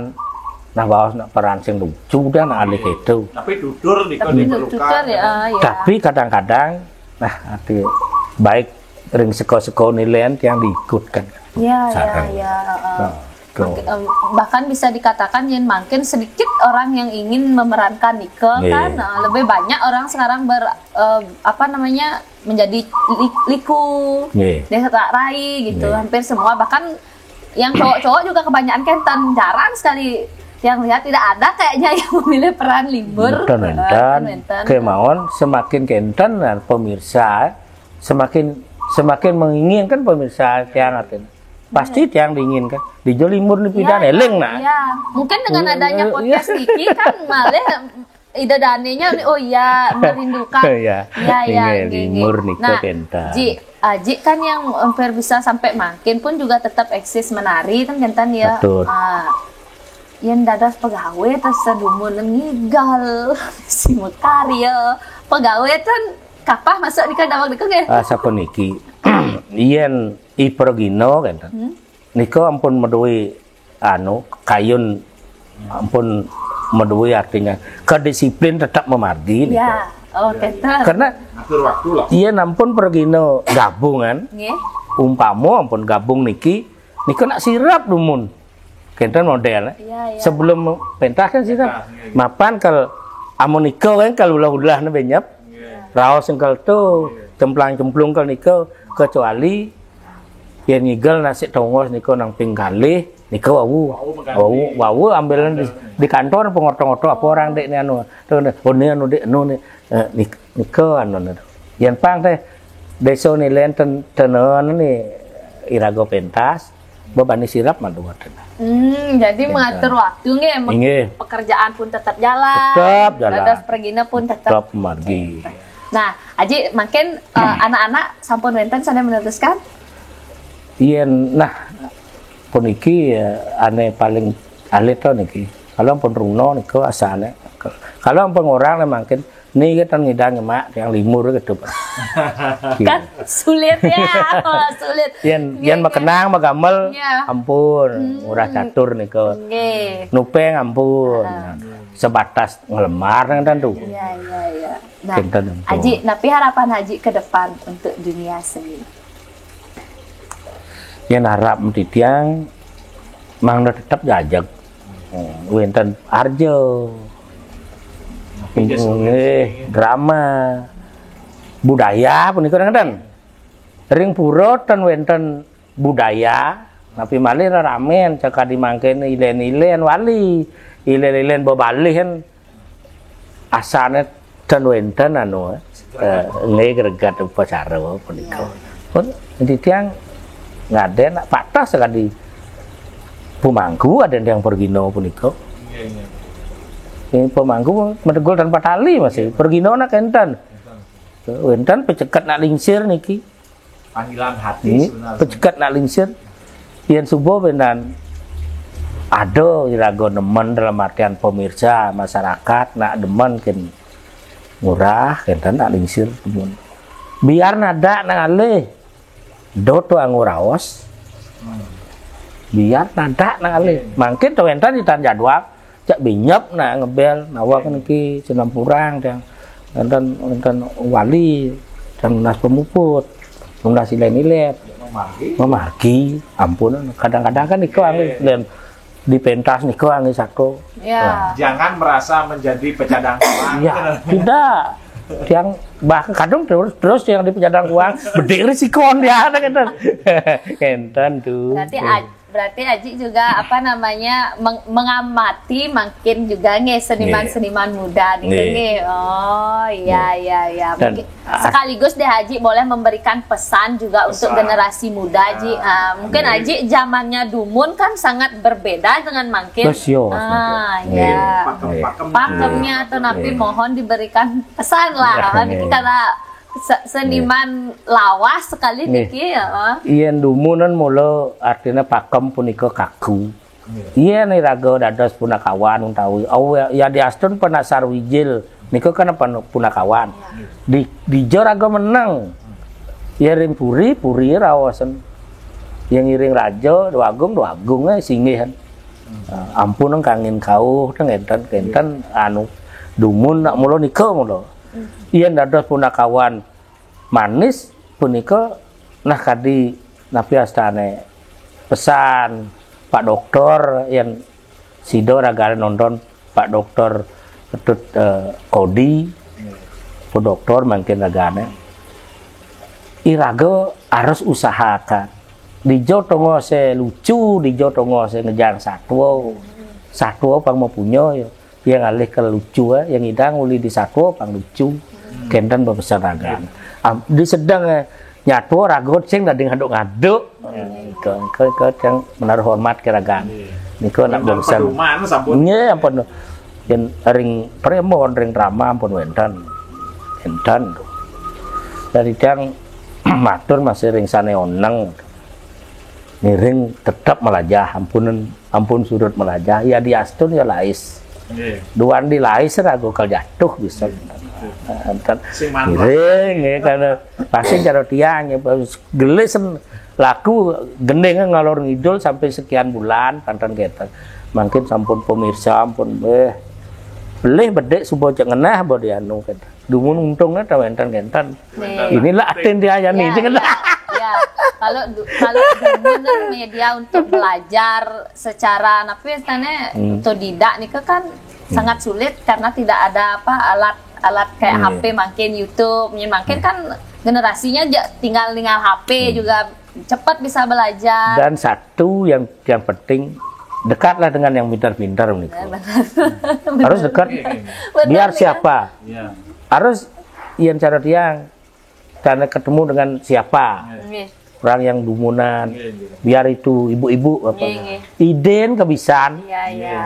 nah baos nak peran sing lucu dah nak alih itu. Tapi tutur niko diperlukan. Tapi kadang-kadang nah arti baik ring seko-seko nilaian tiang diikutkan. Ya, ya, ya. Bahkan bisa dikatakan yang makin sedikit orang yang ingin memerankan nike kan, eh, lebih banyak orang sekarang ber eh, apa namanya menjadi li- liku, desa tak rai gitu, hampir semua bahkan yang cowok-cowok juga kebanyakan kenten, jarang sekali yang lihat tidak ada kayaknya yang memilih peran limbur. Kenten, kemaon semakin kenten nah, pemirsa semakin semakin menginginkan pemirsa tiang atin. Pasti tiang diinginkan. Di Jolimbur nih pidan eling nah. Ya, mungkin dengan adanya podcast niki kan malah ida danenya nih, oh iya merindukan. Iya, iya, iya. Limur nika nah, pentas. Ji, Aji kan yang hampir bisa sampai makin pun juga tetap eksis menari kan kenten ya. Betul. Nah, yang dadas pegawai terus sedumun ngigal si mekarya pegawai kan kapah masuk nika dawang nika nggih. Ah, sapuniki. Yen i pergino kan. Hmm? Nika ampun meduwi anu kayun ampun meduwi artinya kedisiplin tetap memargi nika. Ya, oh kenten. Karena ngatur waktu lah. Iya nampun pergino gabungan. Nggih. Umpama ampun gabung niki, nika nak sirap dumun. Kenten model. Iya, iya. Sebelum pentas kan sirap. Mapan kal amun nika kan kal ulah-ulah ne benyep. Raos engkel tu, cemplang-cemplung kal nika kecuali yen ngigel nasi tongos nika nang ping kalih, nika wau. Wau mengganti. Wau, wau ambilan di, di kantor pengorto-ngorto apa orang dek ni anu. Tu ni, oh ni anu dek anu ni. Eh, nik- nika anu ni. Yen pang teh desa ni lenten tenen ni iraga pentas, bebani sirap malu ngoten. Hmm, jadi mengatur waktu nggih, me- Inggih. Pekerjaan pun tetap jalan. Tetap jalan. Dados pergina pun tetap. Tetap margi. Nah, Aji, mungkin eh, anak-anak sampun wenten sané meneruskan? Yen nah puniki eh, ane paling alit to niki. Kalau ampun runa nika asane. Kalau ampun orang le mangkin niki tan ngidang mak yang limur gitu. Kan sulit ya, sulit. Yen yen makenang magamel ampun murah catur nika. Nggih. Nupeng ampun. Sebatas ngelemar nang tu. Iya, iya, iya. Nah, Aji, napi harapan Aji ke depan untuk dunia seni? Yen harap titiang mangda tetep jajeg. Hmm, wenten arjo. Nggih, drama. Budaya punika ngeten. Ring pura ten wenten budaya, napi malih reramen, cakadi mangkene ilen-ilen wali, ilen-ilen bebalihan, asane ten wenten anu, eh, nggih greget upacara punika. Pun titiang ngaden nak patah sakadi pemangku ada yang pergino punika. Ini pemangku medegul tanpa tali masih, pergino nak enten. Wenten peceket nak lingsir niki. Panggilan hati sebenarnya. Peceket nak lingsir. Yen suba bendan ada iraga nemen dalam artian pemirsa masyarakat nak demen ken murah kenten nak lingsir. Biar nadak nak ngalih. Dot tu anggo raos. Biar nadak nak ngalih. Mangkin to wenten di tan jadwal. Cak binyep nak ngebel, nawak niki senampurang dan wenten wali dan nunas pemuput, nunas ilen-ilen. Memargi, ampun, kadang-kadang kan nika anggih, dan dipentas nika anggih satu. Ya. Jangan merasa menjadi pecadang kuang. Ya, tidak. Yang bahkan kadang terus terus yang di pecadang kuang, bedik risiko dia ada kan. Enten tuh. Berarti Aj- berarti Aji juga apa namanya meng- mengamati mungkin juga nih seniman-seniman muda nih. Nggih. Nggih. Oh iya iya iya. Dan- Mungkin sekaligus deh Aji boleh memberikan pesan juga untuk Pesan. Generasi muda Aji. Ah, mungkin Aji zamannya dumun kan sangat berbeda dengan mungkin. Terus yo, Ah Nggih. ya. Pakem-pakem. Pakemnya atau napi mohon diberikan pesan lah. Ya, Kan nggih. kita se- seniman lawas sekali Nggih. niki ya. Yen dumunan mula artinya pakem punika kaku. Yen iraga dados punakawan utawi oh ya diastun penasar wijil nika kan pen- punakawan. Di dija raga meneng. Ya ring puri, puri raosen. Yang ngiring raja, Dwagung, Dwagung eh, singgihan. Ah, ampun nang kangin kauh teng enten kenten anu dumun nak mula nika mula. Yen dados punakawan manis punika nah kadi napi astane pesan Pak Doktor yen sida ragane nonton Pak Doktor Ketut eh, Kodi Pak Doktor mangkin ragane iraga harus usahakan dijo tongose lucu dijo tongose ngejang satwa satwa pang mapunya ya yang alih ke lucu eh, yang idang uli di satwa pang lucu kenten bepesan ragane Am, di sedang eh, nyatwa ragot sing dadi ngaduk-ngaduk ke ke ke yang menaruh hormat ke ragane niku nak bepesan Pedoman sampun. Nggih ampun yen ring premon ring drama ampun wenten enten dari tiang matur masih ring sane oneng ngiring tetap melajah ampunen ampun surut melajah ya diastun ya lais Nggih. duan di lais ragu kal jatuh bisa enten Sing manut. ngiring ya karena pasti cara tiang ya gelis laku gending ngalor ngidul sampai sekian bulan pantan keten mungkin sampun pemirsa ampun eh belih bedik suba cek ngenah bo di anu keten dumun untungnya ta wenten kenten inilah atin dia ya nih Ya, cek ngenah ya. Kalau du- kalau dumun kan media untuk belajar secara apa istilahnya otodidak nih kan sangat sulit karena tidak ada apa alat alat kayak Hmm. H P mungkin YouTube, mungkin kan generasinya aja tinggal tinggal H P juga cepat bisa belajar. dan satu yang yang penting dekatlah dengan yang pintar-pintar nih harus dekat Benar biar nih, siapa Ya. harus yang cara tiang karena ketemu dengan siapa Nggih. orang yang dumunan Nggih, nggih. biar itu ibu-ibu apa Nggih, nggih. Idin kebisan Iya, iya.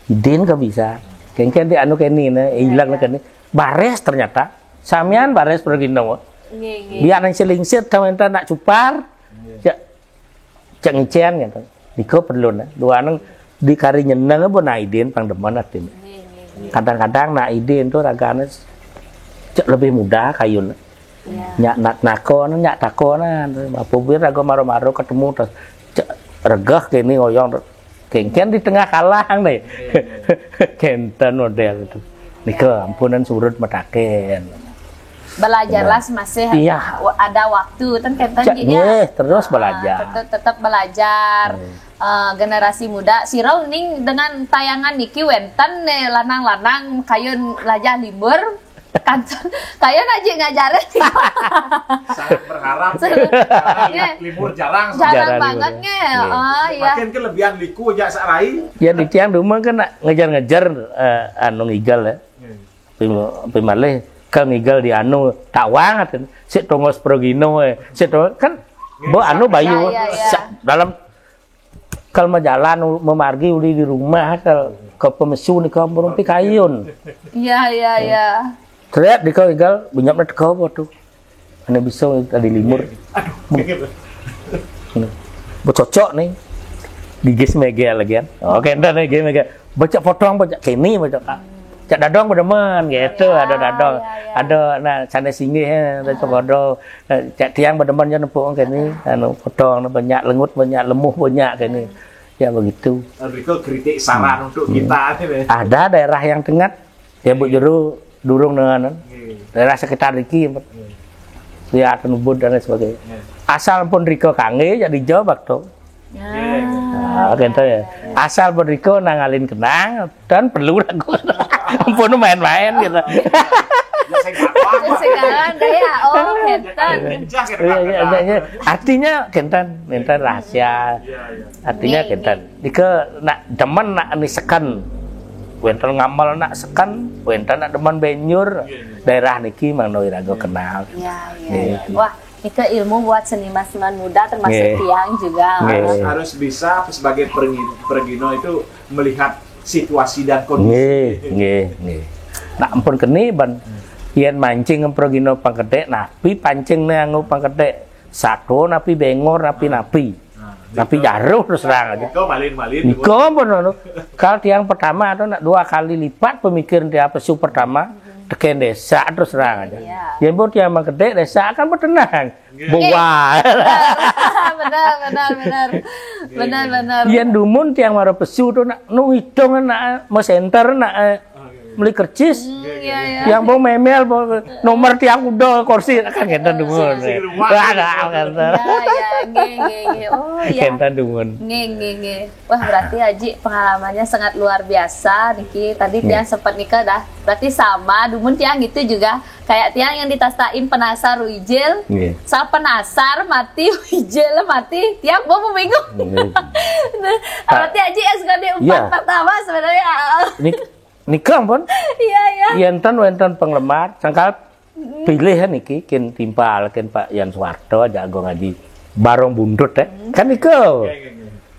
Idin kebisan kengken di anu keni ne hilang keni bares ternyata samian bares pergi nawa Nggih, nggih. biar nang selingsir tahu enten nak cupar cek cek ngicen gitu niko perlu nah dua nang di kari nyeneng apa nak Idin pang demen atin Nggih, nggih, nggih. kadang-kadang nak Idin tuh ragane cek lebih mudah kayun Iya. nyak nak nakon nyak takonan apa bir ragu maro-maro ketemu terus cek regah kene oyong kengken di tengah kalang deh kenten model itu nika ampunan surut metaken Belajarlah masih Iya. wa- ada waktu kan kenten cek Ji, ya. nggih terus Ah, belajar tetap, tetap belajar. Eh, generasi muda sira ning dengan tayangan niki wenten nih lanang-lanang kayun lajah limbur kan kayun aja ngajarin Sangat berharap Iya. libur jarang. jarang Jarang banget limbur. Nge. Oh iya. Makin kelebihan liku aja sarai. ya di tiang rumah kan nak ngejar-ngejar eh, anu ngigal ya Pi- pi malih kal ngigal di anu tawang atin sik tongos progino eh. Sik tongos kan bo anu bayu Ya, ya, ya. sa- dalam kal majalan u- memargi uli di rumah kal ke pemesu ni kau berumpi kayun Iya iya iya. teriak di kau igal bunyap na teko apa tu ane bisa tadi limur Aduh. Bercocok nih gigis megel lagi kan oke entar nih gigis megel baca potong baca kini baca kak cak dadong bedemen gitu ada dadong ada nah sana singgih ya ada cokodo cak tiang bedemen je nepuk kini anu potong banyak lengut banyak lemuh banyak kini ya begitu Enrico kritik saran untuk kita ni. ada daerah yang tengat ya bu jeru durung dengan daerah sekitar iki ya tenubud dan lain sebagainya asal pun riko kangge, jadi jo bakto. Ah, gitu ya. Asal pun riko nangalin kenang, dan perlu ragu. Ampun main-main gitu. Ya, saya nggak apa-apa. Segala ada ya. Oh, kenten. Iya, iya, iya, iya. Artinya kenten, kenten rahasia. Iya, iya. Artinya kenten. Nika nak demen nak ni seken. Wenten ngamal nak seken, wenten nak demen benyur. Iya, iya. Daerah niki mangno iraga kenal. Iya, iya. Nggih. Wah, nika ilmu buat seniman-seniman muda termasuk tiang juga. Nggih. Harus, harus bisa sebagai perengi-, peregino itu melihat situasi dan kondisi. Nggih, nggih, nggih. Nak ampun keni ban yen mancing peregino pangkedek, napi pancing ne anggo pangkedek. Sato napi bengor napi-napi. Nah, napi jaruh terus terang aja. Nika malin-malin. Nika pun anu, kal tiang pertama atau nak dua kali lipat pemikiran tiang pesu pertama, teken desa terus terang aja. Iya. Yen pun tiang mangkedek desa kan bertenang. Nggih. Buah. Benar, benar, benar. Benar, benar. Yen dumun tiang mara pesu tu nak nu hitung nak, eh, mesenter nak, eh, meli kercis. Hmm, iya, iya. Yang mau memel, mau nomor tiang udah kursi kan kenten dumun. Sing luas. Wah, ada kenten. Iya, iya, nggih, nggih, nggih. Oh, iya. Kenten dumun. Nggih, nggih, nggih. Wah, berarti Aji pengalamannya sangat luar biasa niki. Tadi tiang sempat nika dah. Berarti sama dumun tiang gitu juga. Kayak tiang yang ditastain penasar ruijil. Nggih. Sa penasar mati ruijil mati. Tiang mau bingung. Nggih. Nah, berarti Aji S K D empat pertama sebenarnya. Nik-, nikah pun. Iya, iya. Yen ten wenten penggemar, sangkal pilih niki kin timpal kin Pak Yan Suwarto aja agung ngaji. Barong Bundut ya. Kan nika.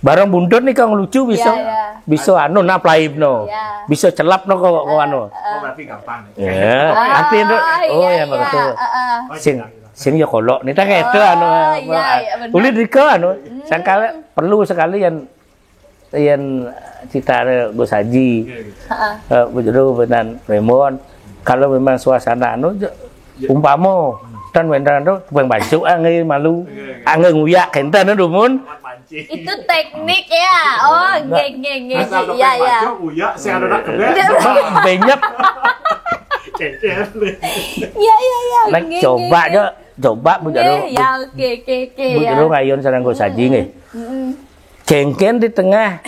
Barong Bundut nika ngelucu bisa, iya, iya, bisa anu nap laib no. Iya. Bisa celap no kok, kok anu. Oh, berarti gampang. Ya, arti itu. Oh, iya, ya, betul. Heeh. Sing, sing ya kolok nih tak itu anu. Oh, iya, iya, benar. Uli nika anu. Sangkal perlu sekali yang, yang cita Gus Haji. Iya, iya. Heeh. Eh, Bu Jero benan Remon. Kalau memang suasana anu, umpama tan wendran tu, tukang baju angge malu, angge nguyak kenten tu dumun. Itu teknik ya. Oh, nggih, nggih, nggih. Iya, iya. Uyak sing ada nak kebet. Benyep. Iya, iya, iya. Nah, coba aja, coba Bu Jero. Ya, oke, oke, oke. Bu Jero ngayun sareng Gus Haji nggih. Cengken di tengah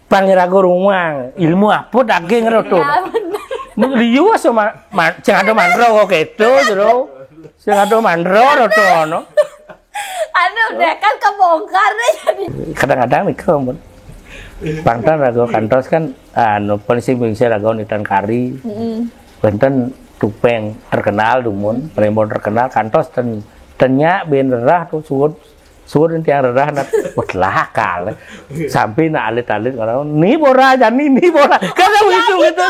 pangiraga ruang, ilmu apa daging roto. Ya, bener. Liu so ma-, ma-, sing ada mandro kok keto jero. Sing ada mandro roto ono. Anu udah kan kebongkar deh jadi. Kadang-kadang nih kamu. Pangtan raga kantos kan anu paling sing bisa raga nitan kari. Wenten tupeng terkenal dumun, Palembang terkenal kantos ten, tenya ben rerah tu suud. Suud tiang rerah nak, wah, lah akal. Sampai nak alit-alit ngono, "Ni bora jani, ni bora." Kan itu gitu.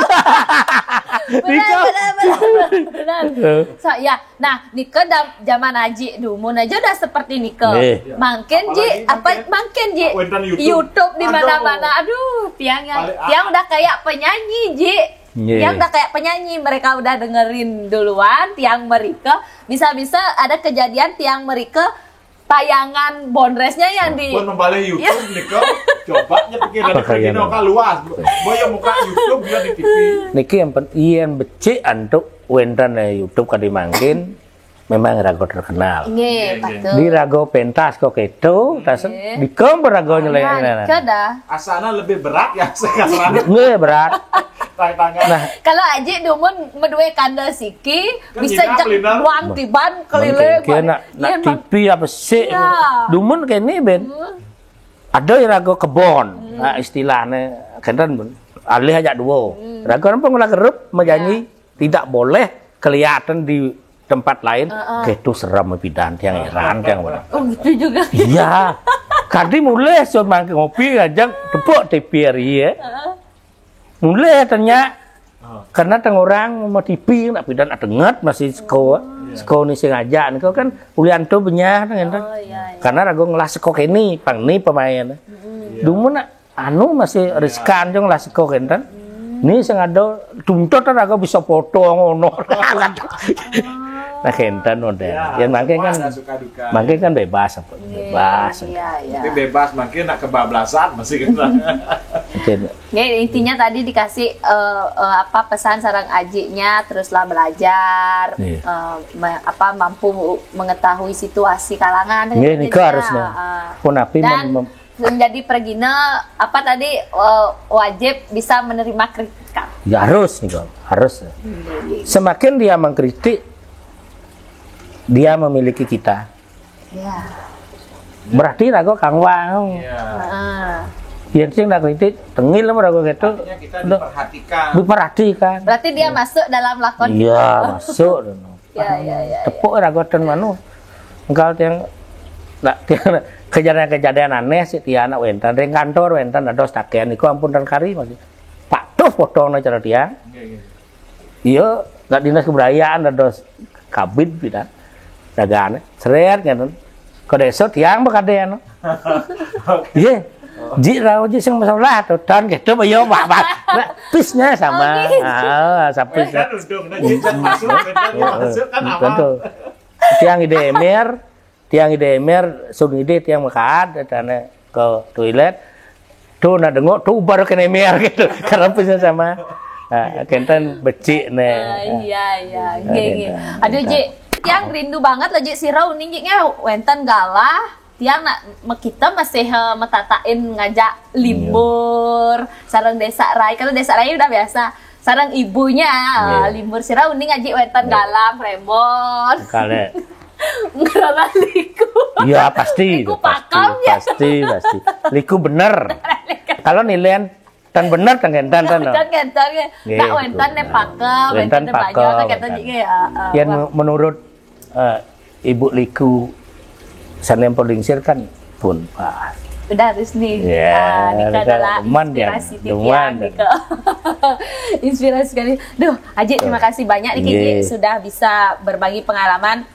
Benar, benar, benar, benar. So, ya, nah, nika da-, zaman Aji dumun aja udah seperti nika. Mangkin Ji, apa mangkin Ji? Wenten YouTube. YouTube di mana-mana. Aduh, tiang yang, tiang udah kayak penyanyi, Ji. Tiang udah kayak penyanyi, mereka udah dengerin duluan, tiang mereka bisa-bisa ada kejadian tiang mereka tayangan bondresnya yang di. Pun membalih YouTube nika, coba nya pikir dari kredino kaluas. Boya muka YouTube dia di T V. Niki yang pen-, yen becik antuk wenten, eh, YouTube kadi mangkin memang raga terkenal. Nggih, betul. Di raga pentas kok itu, tas dikem raga nyeleng. Nah, nika dah. Asana lebih berat ya sekarang. Nggih, berat. Tantangan. Nah, kalau Aji dumun medue kanda siki, kan bisa jak buang tiban keliling. Mungkin nak, nak T V apa sih? Dumun kene ben. Ada yang raga kebon. Nah, istilahnya kenten pun. Alih aja dua. Raga apa ngolah kerup menyanyi tidak boleh kelihatan di tempat lain. Heeh. Gitu serem pidan tiang heran tiang mana. Oh, gitu juga. Iya. Kadi mulai so mangke ngopi aja tepuk T V hari ya. Mulai tanya karena teng orang mau T V nak pidan atenget masih seko. Seko ni sengaja ni kau kan ulian tu benyah kan. Oh, iya, iya. Karena ragu ngelah seko kene pang ni pemain. Dumun nak anu masih riskan jong lah seko kenten. Ni sing ada tuntut raga bisa foto ngono. Nah, kenten udah. Ya, yang mangke kan, mangke kan bebas apa? Bebas. Iya, iya. Tapi bebas mangke nak kebablasan masih kena. Mungkin Nggih, intinya tadi dikasih eh, eh, apa, pesan sareng ajiknya, teruslah belajar, Iya. eh, me- apa, mampu mengetahui situasi kalangan. Nggih, Jadi, nika harusnya. eh, Punapi dan mem- mem- menjadi pergina apa tadi, eh, wajib bisa menerima kritikan. Ya harus nih, harus. Semakin dia mengkritik, dia memiliki kita. Ya. Berarti raga kangwang. Heeh. Yang sing nak kritik, tengil lah raga gitu. Artinya kita diperhatikan. Diperhatikan. Berarti dia masuk dalam lakon. Iya, masuk. Ya, ya, ya. Tepuk raga ten manu. Engkal tiang nak tiang kejadian-kejadian aneh sih tiang nak wenten ring kantor wenten ada takean iku ampun dan kari masih. Patuh potong cara tiang. Iya, iya. Iya, nak dinas kebudayaan ada kabid pidan. Dagane, seret ngeten. Ke desa tiang bekaden. Iya. Ji rau ji sing masalah tuh tan gitu bayo bak bak. Nah, pisnya sama. Oh, gitu. Ah, sapis. Kan untung, nah, jadi masuk, kan masuk kan apa? Tentu. Tiang ide emir, tiang ide emir, sun ide tiang mekaad, tane ke toilet. Tuh nak dengok tuh baru kena emir gitu. Karena pisnya sama. Nah, kenten becik Ah, nih. iya, iya. Nah, Nggih, nggih. gitu. Aduh, Ji, tiang rindu banget loh, Ji. Sira uning, Ji, nggih, wenten galah. Tiang nak me- kita masih eh, metatain ngajak limbur sareng Desa Rai. Kalau Desa Rai udah biasa. Sareng ibunya, Iya. Limbur sira uning ajik wenten galah, Premon. Kale. Ngerana liku. Iya pasti. Liku Pasti, pakem, ya. Pasti, pasti. Liku bener. Kalau nilaian tan bener tan gentan tan. Kan gentan ya. Nggih, Nak betul. wenten ne pakem, Wenten wenten ne banyak, pakem, kan kata wenten. Ji ya. Ah, Yang wah. Menurut eh, Ibu Liku sanem Lingsir kan pun pas. Udah harus nih. Ya, Ah, ini udah adalah demen dia, inspirasi demen Tiang dia. nih, Kak. Inspirasi sekali. Duh, Ajik, terima kasih banyak nih, Ki, Iya. sudah bisa berbagi pengalaman.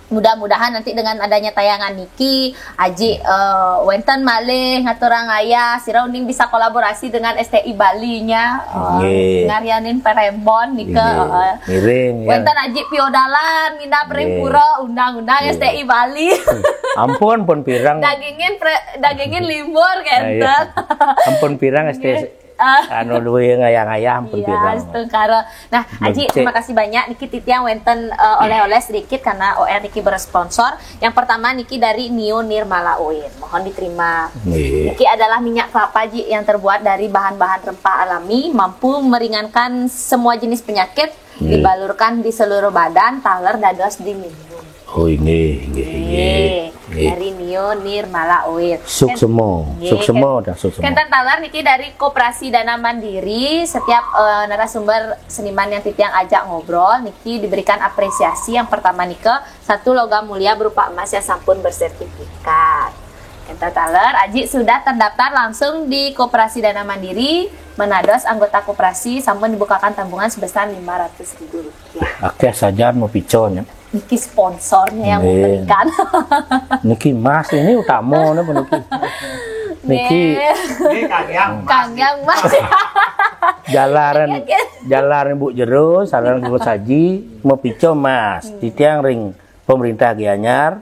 Mudah-mudahan nanti dengan adanya tayangan niki, Ajik eh, wenten malih ngaturang ayah, sira uning bisa kolaborasi dengan S T I Bali nya, eh, Nggih. ngarianin Premon nika. Nggih. Eh, Ngiring ya. Wenten Ajik piodalan, mindah Nggih. pura undang-undang Nggih. S T I Bali. Ampun pun pirang. Dagingin pre, dagingin limbur Ah, iya. kenten. Ampun pirang S T Ah. anu luwih ngayah-ngayah ampun Iya, pirang. setengkara. Nah, Ajik, Becik. Terima kasih banyak. Niki titiang wenten eh, oleh-oleh sedikit karena O R niki bersponsor. Yang pertama niki dari Nio Nirmala Oil. Mohon diterima. Nggih. Niki adalah minyak kelapa, Ji, yang terbuat dari bahan-bahan rempah alami, mampu meringankan semua jenis penyakit, Nggih. Dibalurkan di seluruh badan, taler dados diminum. Oh, nggih, nggih, nggih. Nggih, Nggih. Dari Nio Nirmala Oil. Suksema, Nggih, suksema kan- dah suksema. Kenten taler niki dari Koperasi Dana Mandiri. Setiap eh, narasumber seniman yang titiang ajak ngobrol niki diberikan apresiasi. Yang pertama nika satu logam mulia berupa emas yang sampun bersertifikat. Kenten taler, Ajik sudah terdaftar langsung di Koperasi Dana Mandiri. Menados anggota koperasi sampun dibukakan tabungan sebesar lima ratus ribu rupiah. Akeh sajan mau piconya. Niki sponsornya yang Nggih. memberikan. Niki mas ini utama nih niki. Niki Nggih. Ini Kang Yang. Kang Yang mas. jalaran Nggih, nggih. Jalaran Bu Jero, saran Bu Saji, mau pico mas. Titiang ring pemerintah Gianyar,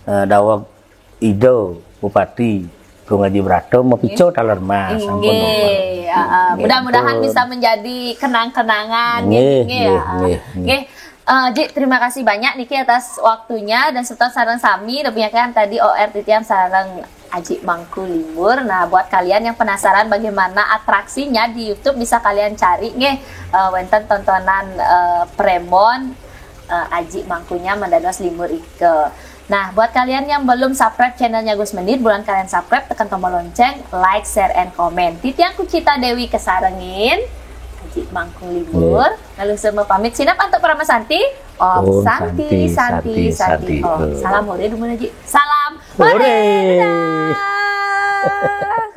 eh, daweg Ido Bupati Gung Aji Brato mau pico taler mas. Ampun, ampun. Nggih, ah, ah. Mudah-mudahan Ampun. Bisa menjadi kenang-kenangan Nggih, gitu, nggih, ya. Nggih, nggih. Nggih. Eh, Ji, terima kasih banyak niki atas waktunya dan serta sareng sami. Udah punya kan tadi O R titiang sareng Ajik Mangku Limbur. Nah, buat kalian yang penasaran bagaimana atraksinya di YouTube bisa kalian cari nggih, eh, wenten tontonan eh, Premon eh, Ajik Mangkunya Mendados Limbur Ike. Nah, buat kalian yang belum subscribe channelnya Gus Menit, buruan kalian subscribe, tekan tombol lonceng, like, share, and comment. Titiang Kucita Dewi kesarengin Ajik Mangku Limbur. Lalu semua pamit sinap antuk Parama Santi. Om, Om Santi, Santi, Santi, Santi, Santi. Santi. Om. Om. Salam hore dumun Ajik. Salam Hore. hore. Dadah.